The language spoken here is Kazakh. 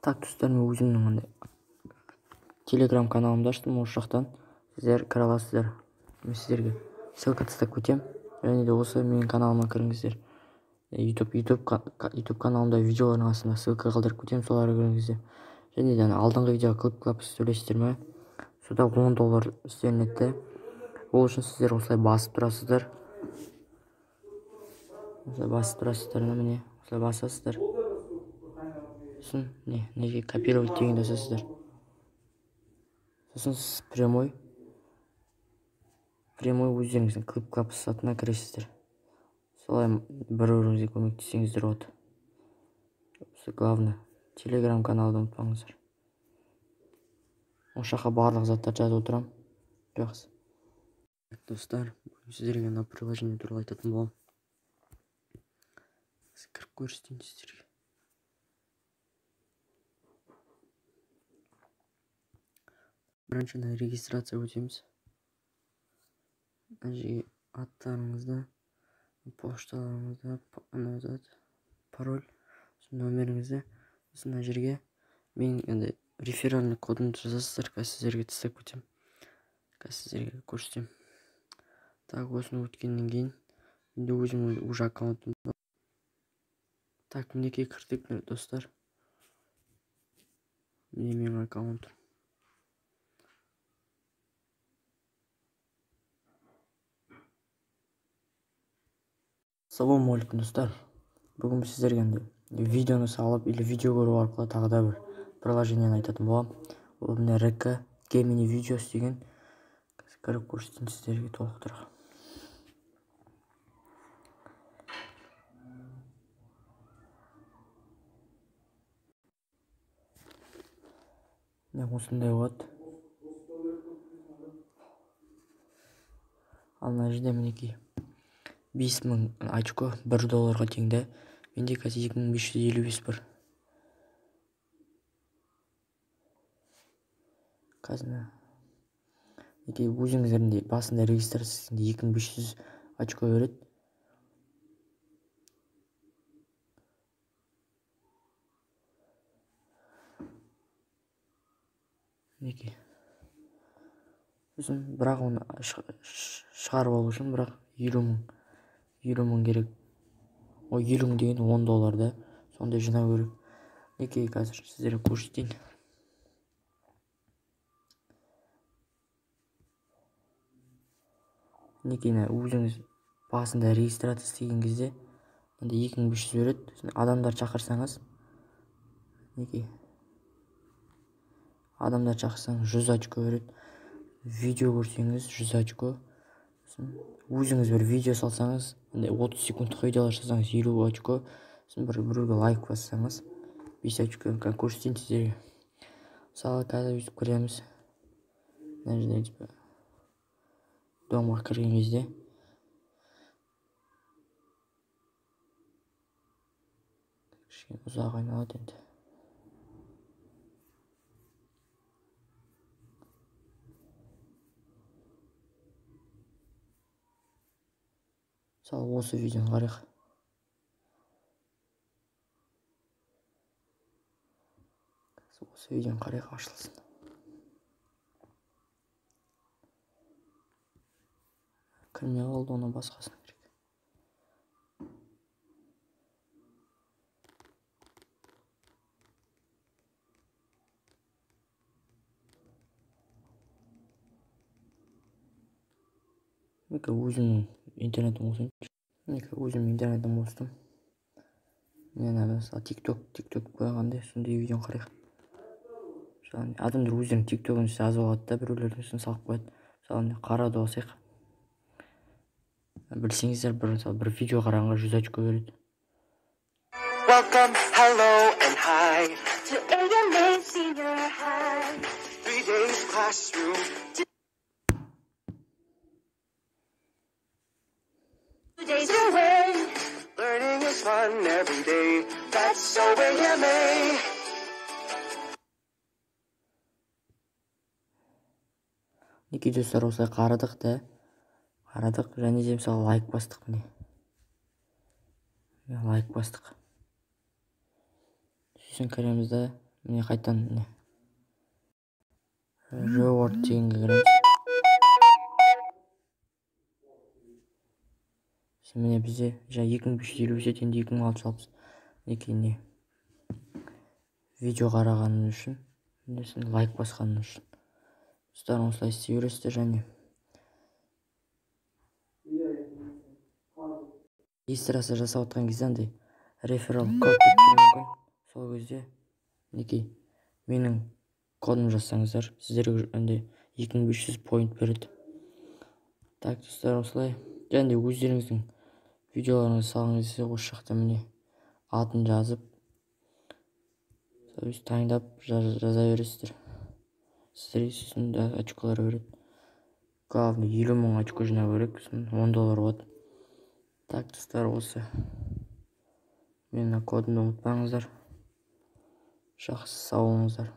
Так, достар, мен өзімнің андай телеграм каналымды аштым, осы жақтан сіздер кіре аласыздар. Мен сіздерге ссылка тастап кетемін. Және де осы менің каналыма кіріңіздер. YouTube каналымда видеолардың астына ссылка қалдырып кетемін, соларға кіріңіздер. Және де алдыңғы видеоға клип клап төлейсіздер ме? Сонда 10 доллар істелінеді. Ол үшін сіздер осылай басып тұрасыздар. Осылай басып тұрасыздар, міне, осылай басасыздар. Сосын не, неге копировать дегенді басасыздар. Сосын сіз прямой өздеріңіздің клип клап сатына кіресіздер. Солай бір-біріңізге көмектессеңіздер болады. Осы главное, телеграм каналды ұмытпаңыздар. Осы жаққа барлық заттарды жазып отырамын. Жақсы. Достар, бүгін сіздерге мына приложение туралы айтатын боламын. Кіріп көрсетейін сіздерге. Бірінші регистрация өтеміз. Мына жерге аттарыңызды, пошталарыңызды, пароль, номеріңізді, сосын мына жерге менің енді реферальный кодымды жазасыздар. Қазір сіздерге тастап кетемін. Қазір сіздерге көрсетемін. Так, осыны өткеннен кейін менде өзімнің уже аккаунтым бар. Так, мінекей кірдік, достар. Міне менің аккаунтым. Ассалаумағалейкум, достар. Бүгін біз сіздерге енді видеоны салып или видео көру арқылы тағы да бір приложениені айтатын боламын. Ол міне РК Gemini Videos деген. Қазір кіріп көрсетейін сіздерге толықтырақ. Міне осындай болады. Ал мына жерде мінекей 5000 очко 1 долларға тең да. Менде қазір 2555 бар. Қазір мінекей өзіңіздердің де басында регистрация 2500 очко береді. Мінекей. Сосын бірақ оны шығарып алу үшін бірақ 50 мың керек. О, 50 мың деген 10 доллар да. Сондай жинау керек. Мінекей қазір сіздерге көрсетейін. Мінекей өзіңіз басында регистрация істеген кезде мында 2500 береді. Сосын адамдар шақырсаңыз, мінекей адамдар шақырсаңыз 100 очко береді. Видео көрсеңіз 100 очко. Сосын өзіңіз бір видео салсаңыз, 30 секундтық видеолар салсаңыз 50 очко. Сосын біреуге лайк бассаңыз 5 очко. Көрсетейін сіздерге. Мысалы қазір өйтіп кіреміз. Мына жерде типа домға кірген кезде кішкене ұзақ айналады енді. Мысалы осы видеоны қарайық. Осы видеоны қарайық, ашылсын. Кірмей қалды, оны басқасын керек. Мінекей өзімнің интернетім қосайыншы. Мінекей өзім интернетім қостым. Міне мысалы TikTok қойғанда сондай видеоны қарайық. Мысалы адамдар өздерінің TikTok-ын жазып алады да, біреулердің үстіне салып қояды. Мысалы міне қарады алсақ. Білсеңіздер, мысалы бір видео қарағанға 100 очко береді. Welcome, hello and hi to AMA Senior High. 3 days classroom. 2 days away. Learning is fun every day. That's so AMA. Мінекей достар, осылай қарадық та. Қарадық және де мысалы лайк бастық, міне. Лайк бастық. Сосын кіреміз да Міне, қайтадан міне reward дегенге кіреміз. Міне, бізде жаңа 2555 еді, енді 2660. Мінекей, не видео қарағаным үшін, несін лайк басқаным үшін. Достар, осылай істей бересіздер. Және регистрация жасап отқан кезде андай реферал код деп тұруы мүмкін. Сол кезде мінекей менің кодым жазсаңыздар, сіздерге андай 2500 поинт береді. Так, достар, осылай. Және де өздеріңіздің видеоларыңызды салған кезде осы жақта міне атын жазып, таңдап жаза бересіздер. Сіздерге сосын очколар береді. Главное, 50 000 очко жинау керек, сосын 10 доллар болады. Так, достар, осы менің кодымды ұмытпаңыздар. Жақсы, сау болыңыздар.